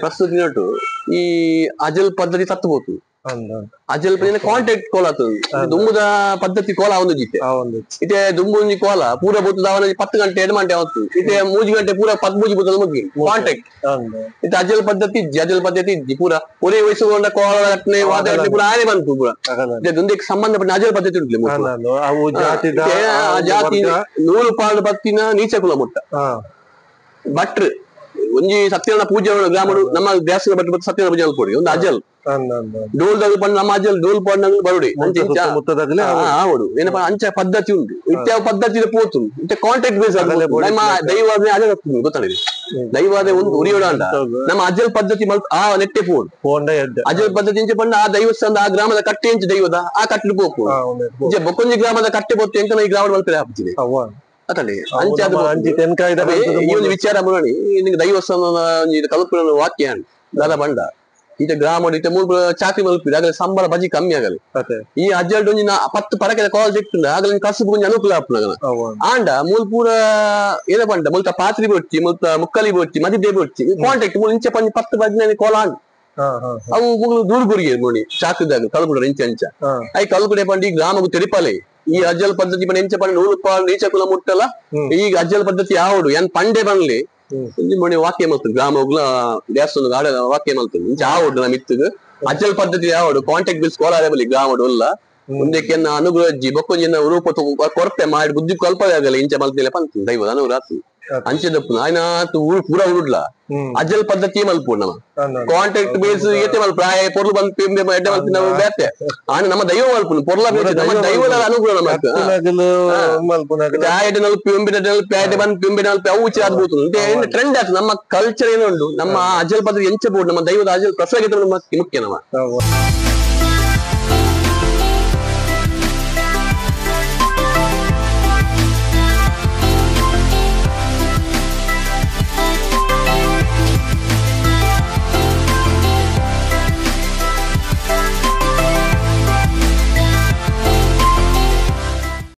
ಪ್ರಸ್ತುತ ದಿನಟು ಈ ಅಜಲ್ ಪದ್ಧತಿ ಸತ್ತು ಪೋತು. ಅಜಲ್ ಪಂಡ ಕಾಂಟ್ಯಾಕ್ಟ್ ಕೋಲ ದುಂಬುದ ಪದ್ಧತಿ ಕೋಲ ಒಂದು ಜಿತೆ ಇತ್ತೆ ದುಂಬು ಒಂಜಿ ಕೋಲ ಪೂರ ಬೊತ್ತು ದಾವನ 10 ಗಂಟೆ 2 ಗಂಟೆ ಅವತ್ತು ಇತ್ತೆ 3 ಗಂಟೆ ಪೂರ 13 ಬೊತ್ತು ಮುಗಿ ಕಾಂಟ್ಯಾಕ್ಟ್. ಇತ್ತೆ ಅಜಲ್ ಪದ್ಧತಿ ಅಜಲ್ ಪದ್ಧತಿ ಇಜ್ಜಿ ಪೂರ ಒರೇ ವಯಸ್ಸು ಕೋಲ ಕಟ್ಟನೆ ವಾದ ಕಟ್ಟನೆ ಪೂರ ಆನೆ ಬಂತು ಪೂರ. ದುಂದಕ್ಕೆ ಸಂಬಂಧಪಟ್ಟ ಅಜಲ್ ಪದ್ಧತಿ ಉಂಟು. ಜಾತಿ ನೂರು ಪಾಲು ಬತ್ತಿನ ನೀಚ ಕುಲ ಮುಟ್ಟ ಭಟ್ರು ಒಂಜಿ ಸತ್ಯನ ಪೂಜೆ ಗ್ರಾಮಡು ನಮ್ಮ ದೇವಸ್ಥಾನ ಭಟ್ರು ಸತ್ಯನ ಪೂಜೆ ಕೊಡಿ ಒಂದು ಅಜಲ್ ಡೋಲ್ ದಾಗ ಪಂಡ ನಮ್ಮ ಅಜಲ್ ಡೋಲ್ ಪಂಡ ಬರುಡಿ ಆವಡು ಏನಪ್ಪ ಅಂಚ ಪದ್ಧತಿ ಉಂಟು. ಇತ್ಯಾವ ಪದ್ಧತಿ ಪೋತು ಇತ್ತೆ ಕಾಂಟ್ಯಾಕ್ಟ್ ಬೇಸ್ ನಮ್ಮ ದೈವಾದ ಅಜಲ್ ಗೊತ್ತಾಗಿದೆ. ದೈವಾದ ಒಂದು ಉರಿಯೋಡ ಅಂಡ ನಮ್ಮ ಅಜಲ್ ಪದ್ಧತಿ ಆ ನೆಟ್ಟೆ ಪೋಡು ಅಜಲ್ ಪದ್ಧತಿ ಇಂಚೆ ಪಂಡ ಆ ದೈವಸ್ಥಾನದ ಆ ಗ್ರಾಮದ ಕಟ್ಟೆ ಇಂಚೆ ದೈವದ ಆ ಕಟ್ಟಲು ಪೋಪು ಇಂಚೆ ಬೊಕ್ಕೊಂಜಿ ಗ್ರಾಮದ ಕಟ್ಟೆ ಪೋತು ಎಂಕನ ಈ ಗ್ರಾಮ ಮಲ್ಪೆ ಹಾಕ್ತೀನಿ ಅತಳಿ ಈ ಒಂದು ವಿಚಾರ ಮುರಣಿ ನಿಂಗೆ ದೈವಸ್ಥಾನ ಕಲ್ಪನ ವಾಕ್ಯ ದಾದ ಬಂಡ ಈತ ಗ್ರಾಮ ಇತ್ತೆ ಮೂರು ಚಾಕ್ರಿ ಮಲ್ಪಿ ಆಗಲೇ ಸಂಬಳ ಬಜಿ ಕಮ್ಮಿ ಆಗಲಿ ಈ ಅಜ್ಜಲ್ಡ್ ಒಂಜಿ 10 ಪರಕೆ ಕಾಲ್ ಸಿಕ್ತುಂಡ ಆಗಲೇ ಕಸುಬು ಒಂಜಿ ಅನುಕೂಲ ಆಪುನಗನ ಆಂಡ ಮೂಲ್ ಪೂರ ಏನ ಪಂಡ ಮುಲ್ತ ಪಾತ್ರಿ ಬೊಚ್ಚಿ ಮುಲ್ತ ಮುಕ್ಕಲಿ ಬೊಚ್ಚಿ ಮದಿದೆ ಬೊಚ್ಚಿ ಕಾಂಟ್ಯಾಕ್ಟ್ ಮೂಲ್ ಇಂಚೆ ಪಂಜಿ 10 15 ಕೋಲ ಆಂಡ್ ಅವು ಮುಗ್ಲು ದೂರ ಗುರಿಗೆ ಮುಣಿ ಚಾಕ್ರಿದಾಗ ಕಲ್ಗುಡ ಇಂಚ ಅಂಚ I ಕಲ್ಗುಡೆ ಪಂಡ ಈ ಗ್ರಾಮಗೂ ತೆರಿಪಾಲೆ ಈ ಅಜ್ಜಲ್ ಪದ್ಧತಿ ಪಂಡ ಎಂಚ ಪಂಡ ನೂರು ಪಾಲ್ ನೀಚ ಕುಲ ಮುಟ್ಟಲ ಈಗ ಅಜ್ಜಲ್ ಪದ್ಧತಿ ಯಾವಡು ಏನ್ ಪಂಡೆ ಬನ್ಲಿ ಮಣಿ ವಾಕ್ಯ ಮಲ್ತು ಗ್ರಾಮ ದೇವಸ್ಥಾನ ಗಾಡ ವಾಕ್ಯ ಮಲ್ತು ಇಂಚ ಆವಡು ನಮ್ಮ ಇತ್ತಗ ಅಜ್ಜಲ್ ಪದ್ಧತಿ ಯಾವಡು ಕಾಂಟ್ಯಾಕ್ಟ್ ಬಿಲ್ಸ್ ಕೋಲಾರೆ ಬಲಿ ಗ್ರಾಮಡು ಉಲ್ಲ ಮುಂದಕ್ಕೆ ಅನುಗ್ರಹ ಅಜ್ಜಿ ಬೊಕ್ಕೊಂಜಿನ ರೂಪ ಕೊರತೆ ಮಾಡಿ ಬುದ್ಧಿ ಕಲ್ಪ ಆಗಲ್ಲ ಇಂಚ ಮಲ್ತಿಲ್ಲ ಪಂತು ದೈವದ ಅನುಗ್ರಹ ಅಂಚೆದಪ್ಪು ಆಯ್ನಾತು ಊರು ಪೂರ ಉರುಡ್ಲ ಅಜ್ಜಲ್ ಪದ್ಧತಿ ಮಲ್ಪು ನಮ್ಮ ಕಾಂಟ್ಯಾಕ್ಟ್ ಬೇಸ್ ಏತೆ ಮಲ್ಪ ಆಯ ಪೊರ್ಲು ಬಂದ್ ಎಡ್ಡೆ ಮಲ್ಪಿನ ಬೇತೆ ಆನೆ ನಮ್ಮ ದೈವ ಮಲ್ಪುನು ಪೊರ್ಲ ನಮ್ಮ ದೈವದ ಅನುಗ್ರಹ ನಮ್ಮ ಆಯಡೆ ನಲ್ಪಿ ಒಂಬಿನ ನಲ್ಪಿ ಆಯಡೆ ಬಂದ್ ಪಿಂಬಿನ ನಲ್ಪಿ ಅವು ಅದ್ಭುತ ಟ್ರೆಂಡ್ ಆಯ್ತು. ನಮ್ಮ ಕಲ್ಚರ್ ಏನೋ ಉಂಟು ನಮ್ಮ ಅಜಲ್ ಪದ್ಧತಿ ಎಂಚ ಬೋರ್ಡ್ ನಮ್ಮ ದೈವದ ಅಜಲ್ ಪ್ರಸಂಗ ಮುಖ್ಯ ನಮ್ಮ.